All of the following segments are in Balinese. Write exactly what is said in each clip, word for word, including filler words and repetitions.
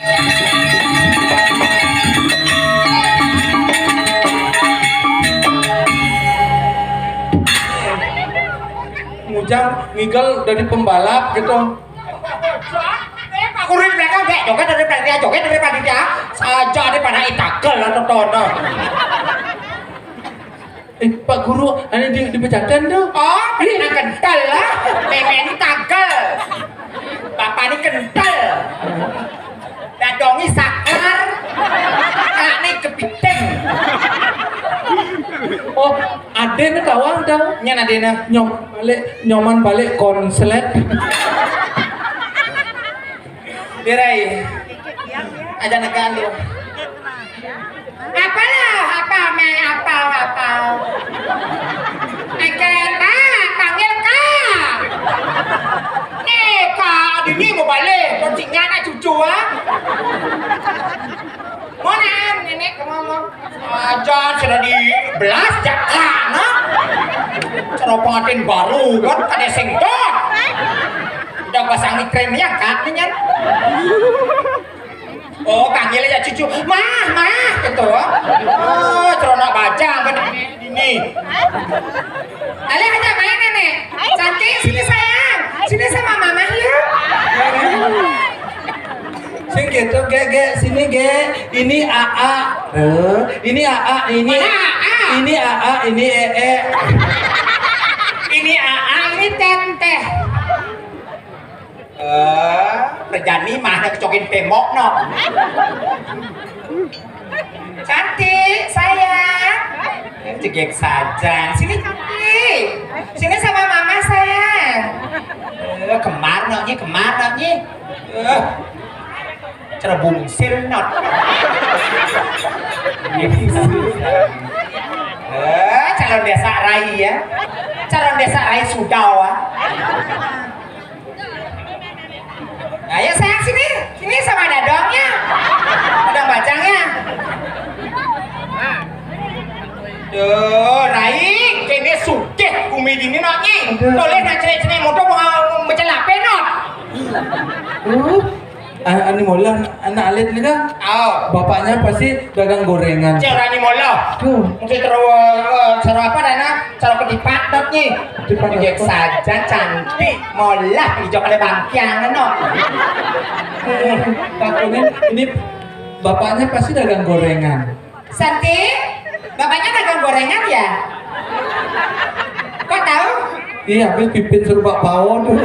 Ngujang ngigel dari pembalap gitu. Eh, Pak Guru di belakang, kayak joget dari panitia, joget dari panitia. Saja di pada itakel atau tono. Eh, Pak Guru, ada di, di pejatan tuh. Oh, pernah kental lah. Memang tagel. Bapak ini kental. Dadongi sakar. Anak ini kepiting. Oh, ada nih kawan tau. Nyen ada nih. Nyom balik, nyoman balik konslet. Dirai. Aja nekan lu. Apalah, apa, me, apa, apa. Eke, Kak, panggil Kak. Eh, Kak, ini mau balik. Kuncinya anak cucu, ah. Mau naan, nenek, ke ngomong. Aja sudah di belas jakana. Cara pengantin baru kan kada sengkot. Udah pasang krim ya kat nih kan. Oh, panggil aja cucu. Mah, mah gitu. Oh, cerona baca apa ini. Alih aja main nenek. Cantik sini sayang. Sini sama mama yuk. Sing gitu, Ge, Ge, sini, Ge. Ini A A. Eh, ini A A, ini. Mana A A? Ini A A, ini E E. Ini A A, ini Teteh. Eh, perjani mah nak cokin temok no. Cantik, sayang. Cegek saja. Sini cantik. Sini sama mama sayang. Eh, kemar no nyi, kemar no nyi. Eh. Cara bungsil not. Eh, calon desa rai ya. Calon desa rai sudah, ah. Ayo sayang sini, sini sama dadongnya. Dadong bacangnya. Duh, rai, kene sugih bumi dini no nyi. Aduh. Toleh nak cerai-cerai muda mau mencelape no. Uh, a- ani molah anak alit ni kan? Oh. Bapaknya pasti dagang gorengan. Cara ni molah. Tuh. Mungkin cara, eh, cara apa dana? Cara kedipat dot nyi. Kedipat. Dia apa? Saja cantik, molah hijau kada bangkiang no. Takutnya ini bapaknya pasti dagang gorengan. Santi, bapaknya dagang gorengan ya? Kok tahu? Iya, habis pipin serupa pao tuh.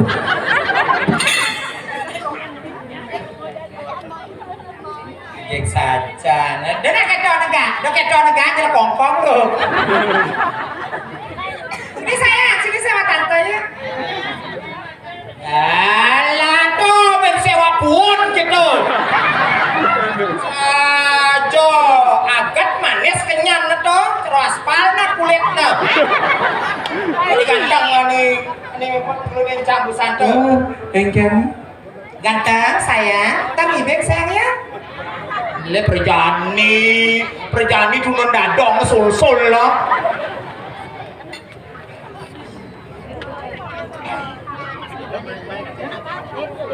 Gek saja. Nah, dia nak kedo negak, dia kedo negak aja kongkong tuh. Sini sayang, sini sama tantenya. Alah, tuh, ben sewa puun gitu. Ajo, agat manis kenyang ne, tuh, terus aspal ne kulit ne. Jadi ganteng lah nih, nih perlu nih cambusan tuh. Oh, engken. Ganteng, sayang. Ntar ibek, sayang, ya. Le perjani, perjani cuma dadong sul-sul lah.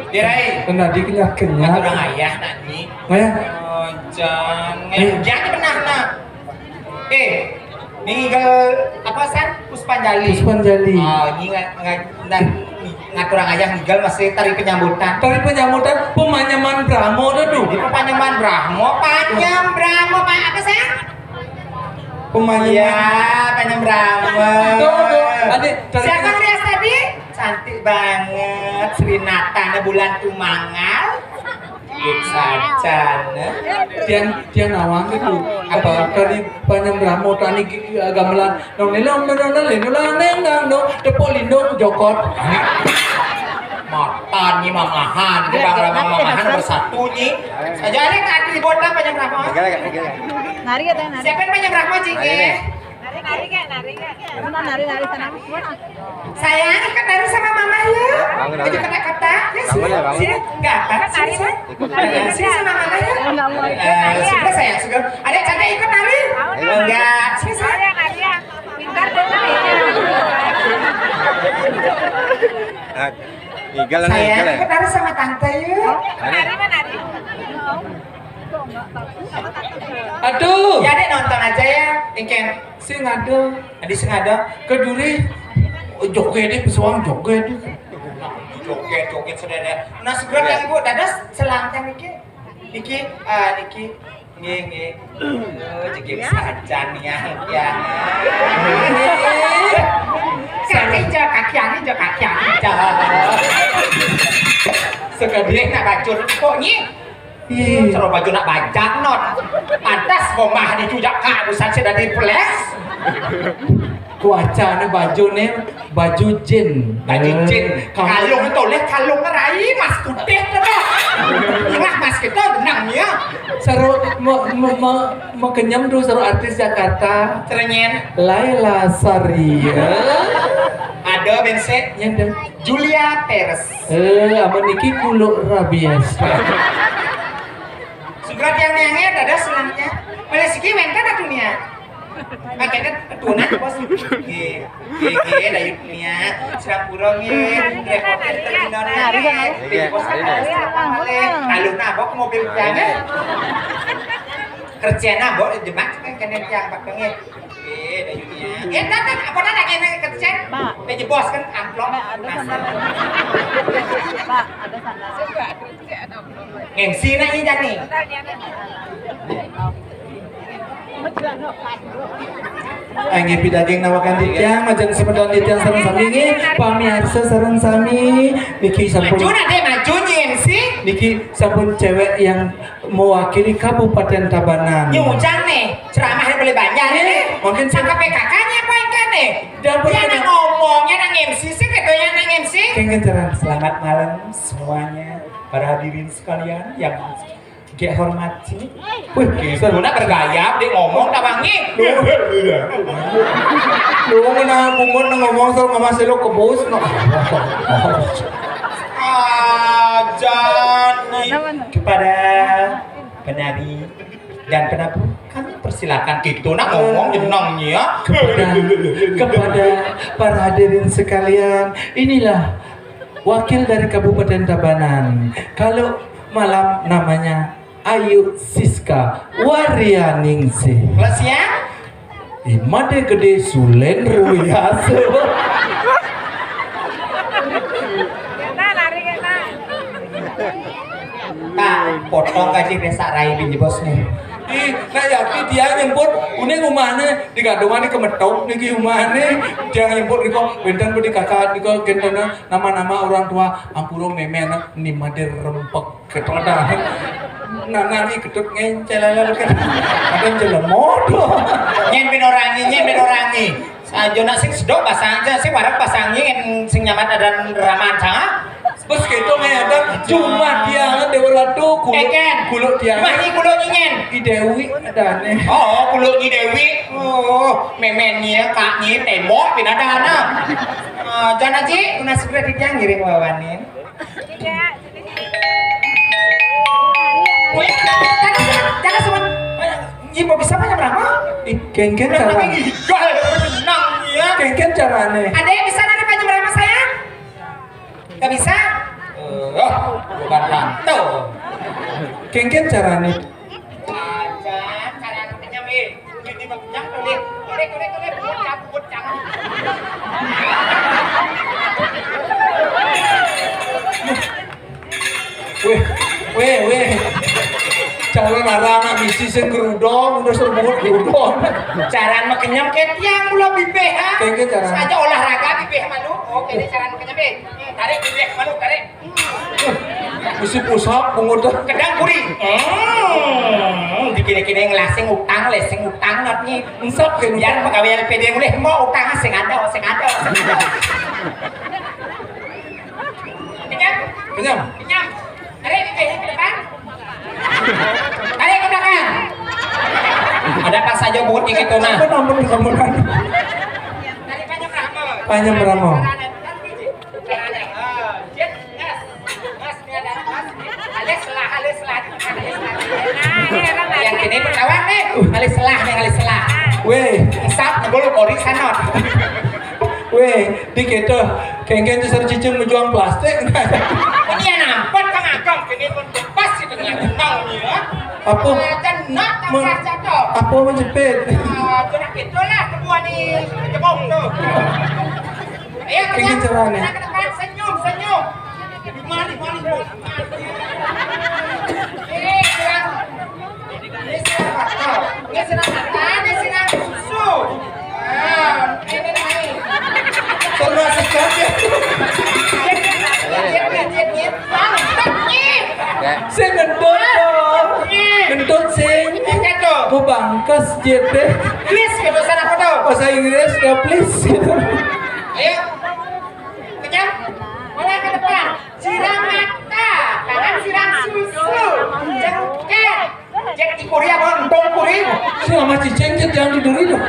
Dirai. Tadi kenyang-kenyang. Orang ayah tadi. Ayah. Oh, jangan. Eh. Jangan pernah nak. Eh, ini ngigel apa san? Puspanjali. Puspanjali. Oh, ini nggak nggak nggak ngatur ayah ngigel masih tari penyambutan. Tari penyambutan pemanyaman Brahmo tuh. Ini pemanyaman Brahmo, panyam Brahmo, apa sayang? Pemanyaman. Iya, pemanyaman Brahma. Tuh, tuh, adik, dari siapa yang rias tadi? Cantik banget, Sri Natana bulan tumangal. Saja, nah. Tiang, tiang nawang itu. Apa? Dari pemanyaman Brahma tani gamelan. Nong nilong nong nong nilong nong nong nong tepuk lindung jokot. Matan ni mamahan, kita bang mamahan bersatu ni. Saja ada tak di botol pemanyaman Brahma? Nari ya, nari. Siapa yang pemanyaman Brahma, Cik? Nari, nari, nari, nari. Mana nari, nari sana? Sayang, ikut nari sama mama ya. Bangun, bangun. Ikut kotak-kotak. Ya, bangun, sini. Ya, bangun. Sini, enggak apa. Sini, sini. Ikut. Sini sama mama ya. Enggak mau. Eh, sudah sayang, sudah. Adik cantik ikut nari. Ayo. Enggak. Sini, sini. Nari ya, nari ya. Pintar tuh nari. Nah, ngigel, ngigel ya? Sayang, ikut nari sama tante yuk. Nari, nari. Aduh. Ya, Dek, nonton aja ya. Engken. Sing ada. Adi sing ada. Keduri. Joget deh, pesuang joget. Joget, joget sedede. Nah, segera yang ibu, dados selangkah niki. Niki, ah, niki. Nggih, nggih. Oh, jegim sajan ya. Ya. Kaki jo, kaki ani jo, kaki ani jo. Sekali nak bacur kok nyi. Ih. Cara baju nak bajang, Not. Pantas kok mah dicujak ka busan sing dadi peles. Kuacane bajune baju jin. Baju jin. Eh, kamu kalung itu oleh kalung rai mas putih to. Wah, mas kita benang ya. Seru me, me, me, mekenyem tuh seru artis Jakarta. Cerenyen. Laila Sari. Ada bense. Nyender. Julia Perez. Eh, amun niki kuluk rabies. Sugra tiang niange dados selangnya. Oleh siki wenten atuh nia. Makanya ketunan bos. Nggih. Nggih, nggih, dayu nia. Serampura nggih. Repoten terminal nggih. Nggih, bos kan nggih. Harus telepon balik. Lalu nabok mobil tiangnya. Kerja nabok jemak kan kena tiang pakai nggih. Nggih, dayu nia. Eh, tak, tak, apa tak lagi yang kerja? Pak. Meja bos kan amplop. Pak, ada sana. Pak, ada sana. Ngemsi nak ini jani. Angge pidaging nawakan titiang, majeng semeton titiang sareng sami nggih, pamiarsa sareng sami niki sampun. Maju nak deh, maju nyi M C. Niki sampun cewek yang mewakili Kabupaten Tabanan. Nyujang nih, ceramah boleh banyak nih. Mungkin sang K P K K-nya apa yang kan nih? Dia pun yang ngomongnya nang M C sih, katanya nang M C. Kengken jalan. Selamat malam semuanya, para hadirin sekalian yang Gek hormati. Wih, sebenarnya bergaya, dia ngomong tak wangi. Lu ngena bungut ngomong sama Mas Elo kebus no. Ajan kepada penari dan penabuh kami persilakan gitu nak ngomong jenengnya kepada kepada para hadirin sekalian, inilah wakil dari Kabupaten Tabanan. Kalau malam namanya Ayu Siska Warianingsih. Kalau siang? Ih, made gede sulen ruyase. Nah, potong kasih desa rai di bos nih. Ih, nah ya, dia nyebut, uning umane di gadungan di kemetok niki umane. Dia nyebut niko, benten budi kakak niko, gentena nama-nama orang tua, ampura memen ni made rempek. Ketodang. Nanani ketut ngencel aja lu kan. Ada jelema tuh. Nyen binorangi, nyen binorangi. Sajo nak sing sedok basang aja sing warak basang nyen sing nyamat ada raman sanga. Bos gitu nggak ada. Cuma dia Dewa Ratu kuluk Eken. Kuluk dia. Mah nyi kuluk nyi nyen. Di Dewi ada aneh. Oh, kuluk nyi Dewi. Oh, memennya kaknya tembok pinadana. Ah, jangan aja, unas segera dijang ngiring wawanin. Wih, jangan semua, jangan semua. Ibu bisa apa nyamrama? Ih, kengken cara. Gal, tenang ya. Kengken carane. Ada yang bisa nanya apa nyamrama saya? Gak bisa? Eh, oh, bukan rantau. Kengken carane. Aja, cara kenyam eh. Ini mah kenyam tuh, Dik. Tuh, Dik, tuh, Dik, tuh, Dik. Bocah, bocah. Weh, weh, weh. Calon arang anak misi sing gerudong, udah serbut gerudong. Cara makenyam kayak tiang mula bibeh, ha? Kayak gitu cara. Saja olahraga bibeh malu. Oke, ini cara makenyam, eh. Tarik bibeh malu, tarik. Mesti pusap, pungut. Kedang kuring. Hmm, dikira-kira ngelasing utang, lesing utang, not nyi. Ensap, kayak biar pegawai L P D mulih mau utang sing ada, sing ada. Kenyam? Kenyam. Kenyam. Tarik bibirnya ke depan. Tarik ke belakang. Ada pas saja buat gitu nah. Ampun, ampun, ampun. Tarik panjang rambut. Panjang rambut. Caranya, ah, jet, gas. Gas, gas, gas. Alis selah, alis selah, alis selah. Yang ini berkawan nih, alis selah nih, alis selah. Weh. Isap, bulu kori sanot. Weh, di kita, kengken tuh sareng cicing menjuang plastik. Ini yang nampak Kang Agam, ini pun pas itu nggak kenal nih ya. Apa? Cenok tak jatuh. Apa menjepit? Ah, tu nak gitu lah semua ni jebok tu. Ayo, kenyang. Ini caranya. Ke depan, senyum, senyum. Lima, lima, lima. Eh, kurang. Ini siram mata. Ini siram mata, ini siram susu. Ah, ini naik. Termasuk kaget. Jit, jit, jit, jit, jit. Mantap, jit. Saya ngentut dong. Ngentut sing. Jatuh. Gua bangkas jit deh. Please, gitu, sana foto. Bahasa Inggris, ya please gitu. Ayo. Kenyang. Mulai ke depan. Siram mata. Tangan siram susu. Jengket. Cek di Korea, Bang. Tong Korea. Si mama cicing cek jangan diduri dong.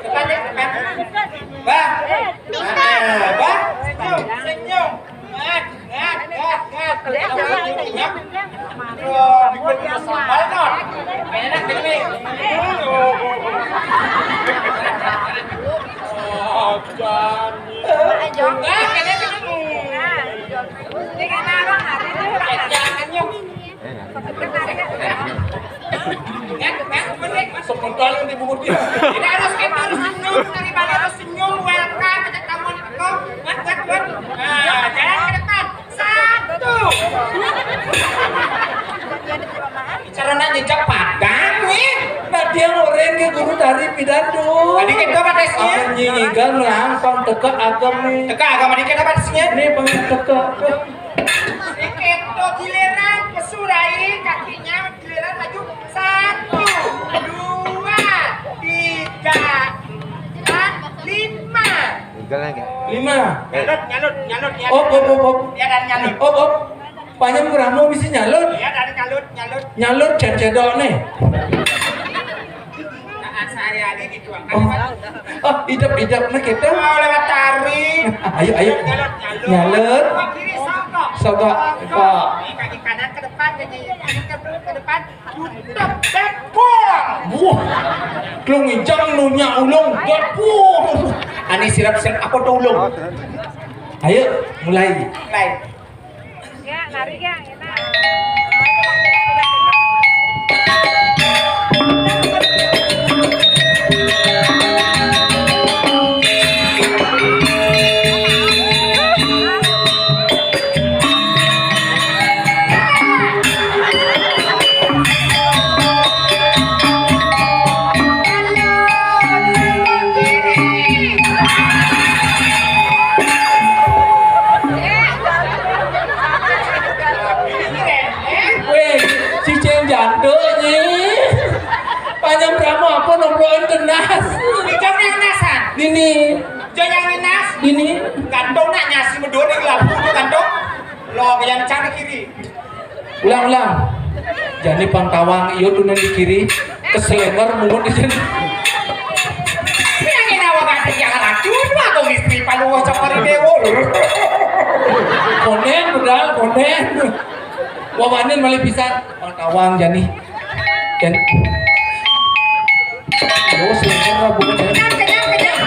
Depan, depan. Bah. Nah, bah. Senyum, senyum. Ngat, ngat, ngat, ngat. Senyum, senyum. Aduh, bikin sambal, non. Enak ini. Oh, jangan. Nah, kalian ini. Jangan, jangan. Sebentar yang dibungkus dia. Tidak harus kita harus senyum, dari mana harus senyum, welcome, ajak tamu di teko. Mat, mat, mat. Nah, jalan ke depan. Satu. Bicara nak jejak padang nih. Nah, dia orang ke guru tari pidato. Tadi kita pada sih. Akan nyigal melampang teka agama. Teka agama dikit apa sih? Ini pengen teka. Dikit tuh giliran pesurai kakinya. Giliran maju. Satu, dua, tiga, empat, lima. Tinggal lagi. Lima. Nyalut, nyalut, nyalut, nyalut. Op, op, op, op. Ya, dari nyalut. Op, op. Panjang beramo bisa nyalut. Ya, dari nyalut, nyalut. Nyalut cedok nih. Nah, saya ini dituangkan. Oh. Oh, idep-idep nih kita. Oh, lewat tarik. Ayo, ayo. Nyalut, nyalut. Nyalut. Kaki kiri, sogok. Sogok. Sogok. Ini kaki kanan ke depan, jadi ke, ke depan. Buang. Wah. Klung ijang nunya ulung. Buang. Ani sirap-sirap apa tuh ulung? Ayo, mulai. Mulai. Ya, lari ya, enak. Weh, cicing janduk ni. Panjang beramo apa nombroan tunas? Ijang yang nasan. Nini. Ijang yang nas. Nini. Gantung nak nyasi medua di lampu tu gantung. Lo yang cari kiri. Ulang, ulang. Jani pang tawang iyo tuh nang di kiri, keselenger mungut di sini. Ini angin awak ada jangan aku, itu aku misteri palu wajah mari dewo. Konen, budal, konen. Wawanin malih pisan. Pang tawang jani. Jani. Yo, selenger lah, budal. Kenyang, kenyang, kenyang.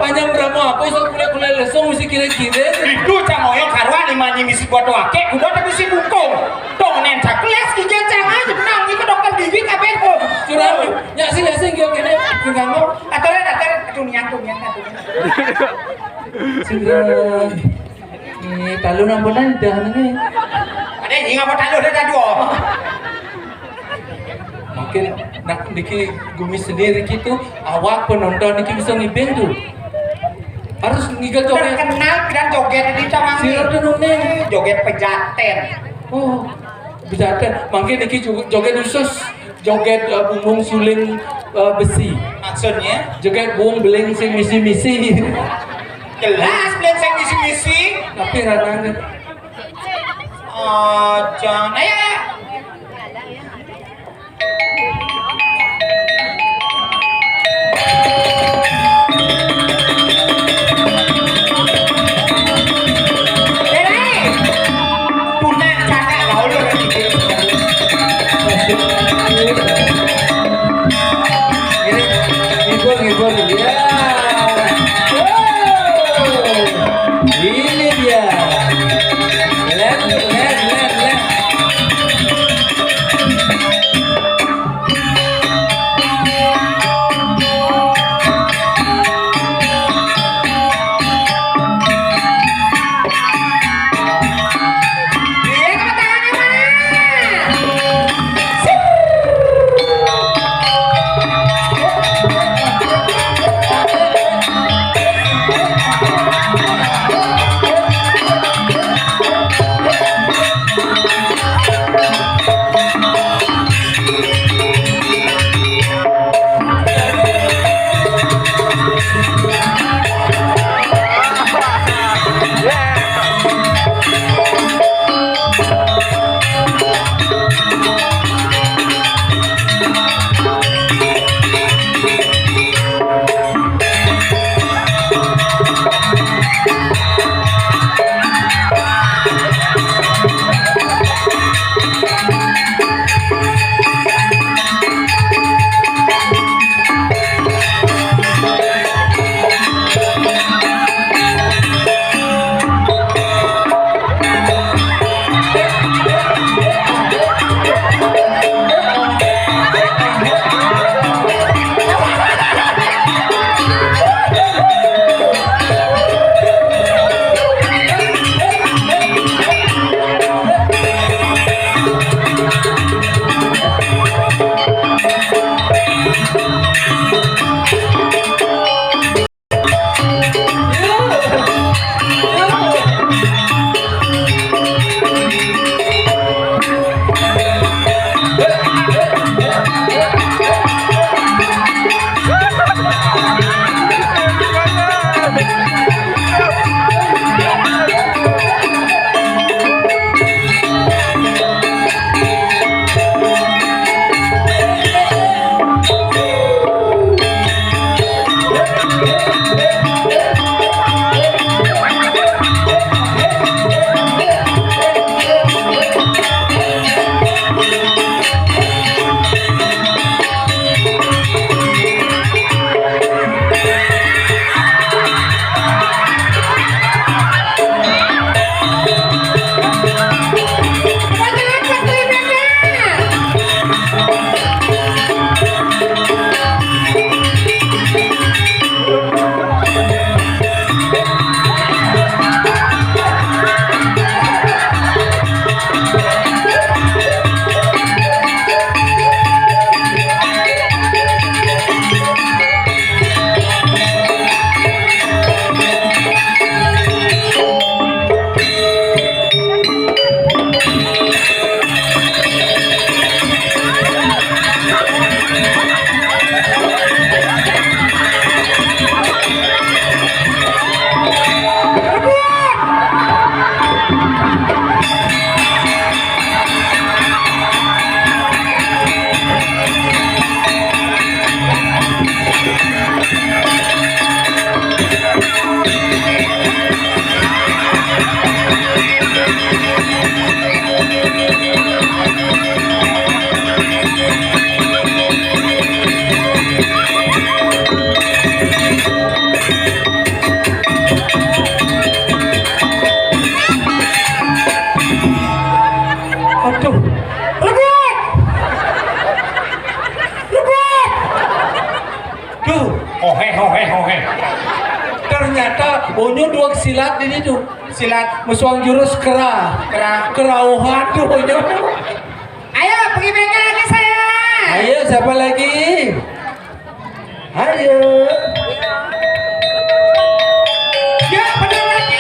Panjang berapa apa, iso kuliah-kuliah lesung, mesti kira-kira. Itu cang oyong karuan, lima ni misi buat wakil, udah tapi si bukung. Dong nen cakles, ijin cang aja, menang, itu dokter gigi, kabeh tuh. Curang, nyak sih, nyak sih, gini, gini, gini. Aturan, aturan, aduh, niang tuh, niang, aduh. Sudah. Eh, kalau nampunan dah ni. Ada ni ngapa talu dah dah dua. Mungkin nak niki gumi sendiri gitu, awak penonton niki bisa ngibing tu. Harus ngigal joget. Terkenal dan joget di Cawang. Sira tu nune. Joget pejaten. Oh, pejaten. Mungkin niki joget khusus. Joget, eh, bumbung suling, eh, besi. Maksudnya? Joget bumbung beling sing misi-misi. Jelas beling sing misi-misi. Tapi ranane. Oh, jangan. Ayo, ayo. Ya. Wow. Ini dia. Let, let, let, let. Aduh. Rebut! Rebut! Duh, ohe, ohe, ohe. Ternyata onyo dua silat di situ. Silat musuang jurus kera. Kera. Kerauhan tuh onyo. Ayo, pergi bengkel lagi saya. Ayo, siapa lagi? Ayo. Ya, bener lagi.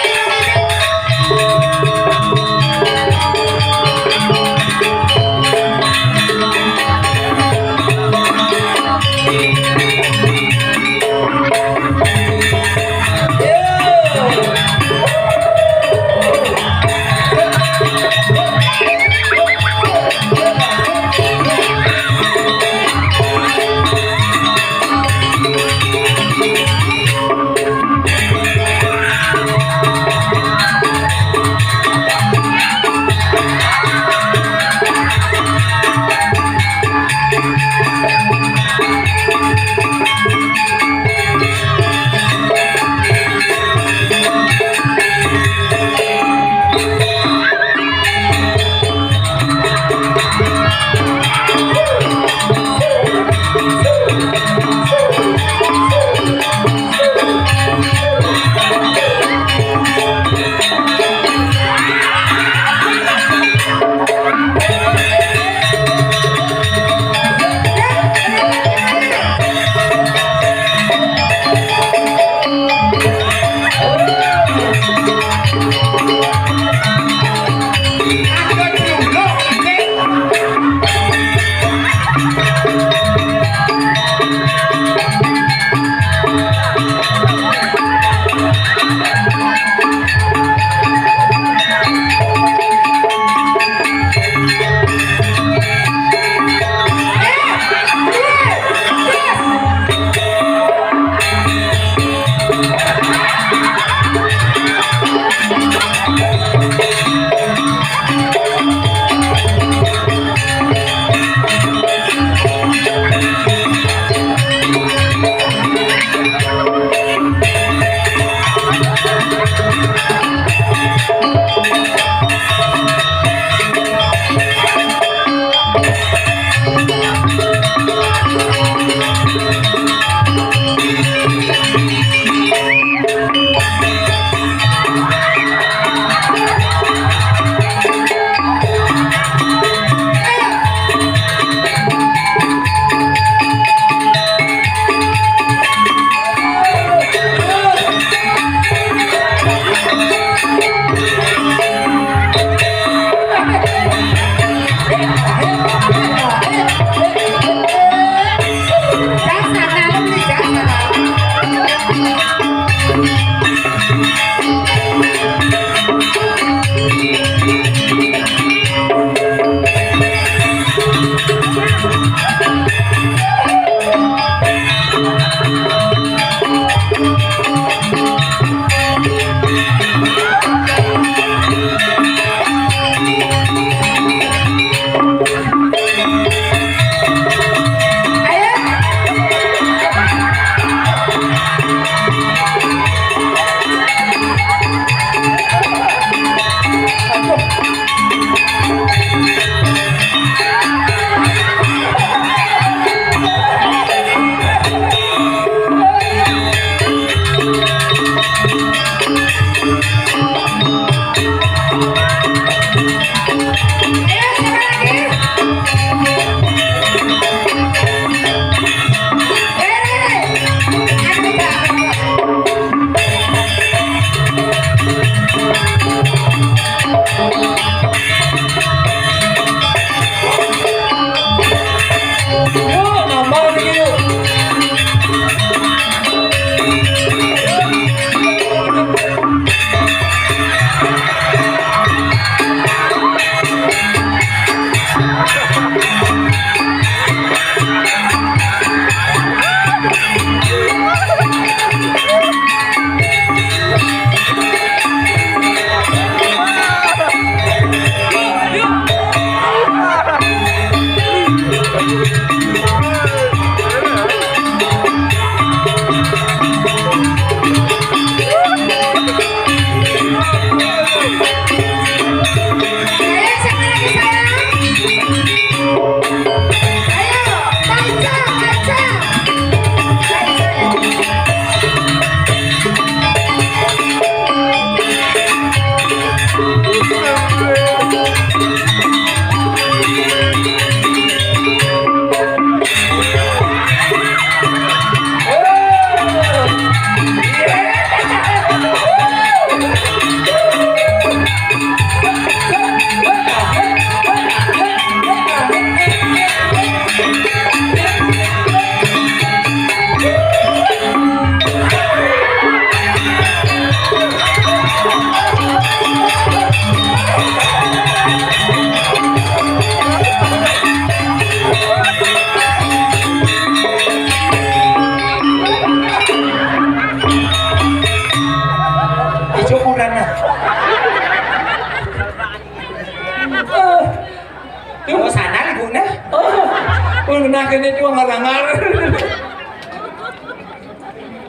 Ini dua ngarang-ngarang.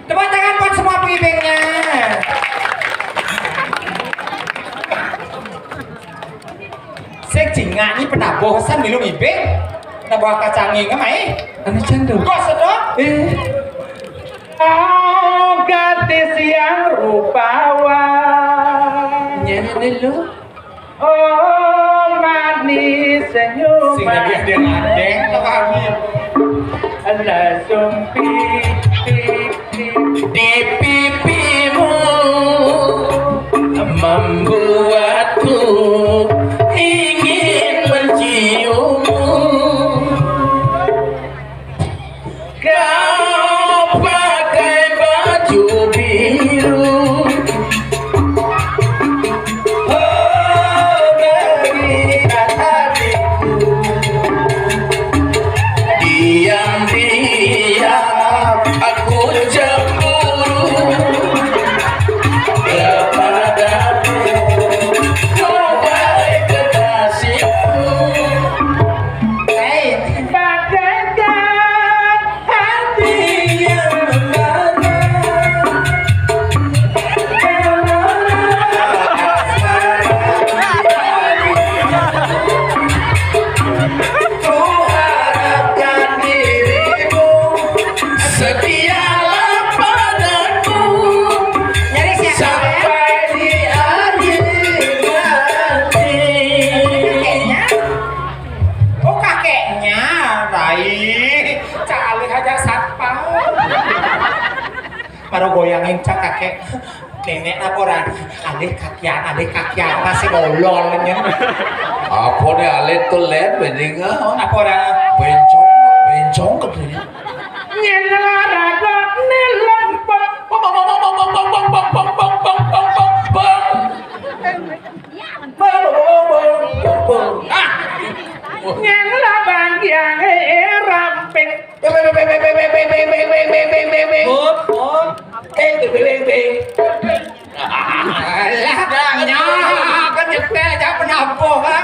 Tepuk tangan buat semua pengibingnya. Sing jingak ni penabuh san milu ngibing. Penabuh kacangé ngemai. Anu cendol. Kok sedot? Eh. Oh, gadis yang rupawan. Nyanyi dulu. Oh, manis senyuman. Sing lagi ada ngadeng to kami. Langsung pipi di pipimu membuatku ingin menciummu. Kau pakai baju biru. Oh, berikan hatiku. Diam-diam aku cemburu kepadamu. Kau baik kekasihku. Bagaikan hati yang membara. Ku harapkan dirimu setialah padaku sampai di akhir nanti. Oh, kakeknya, Rai. Cak alih aja satpam. Baru goyangin cak kakek. Nenek apa ora? Alih kakian, alih kakian, masih ngolol nyen. Apa nih alih tuh, Len, bening, ah? Apa ora? Bencong, bencong katanya. Nyen lara kok nelempok. Ah! Nyen labang yang ramping. Beng, beng, beng, beng, beng, beng, beng, beng, beng, beng, beng, beng. Hop, hop. Beng, beng, beng, beng. Alah, nyah, kan nyetel aja penabuh, kan?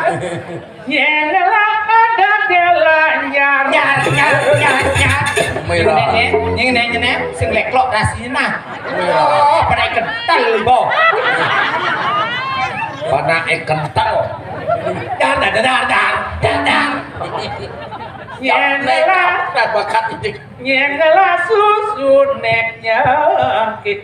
Yen lah ada gelanyar. Nyar, nyar, nyar, nyar. Merah. Ini, ini, ini, ini, sing leklok rasina. Merah. Oh, pada kental, Ibu. Pada kental. Dar, dar, dar, dar, dar, dar. Yen lah. Dah bakat ini. Yen lah susu nek nyakit.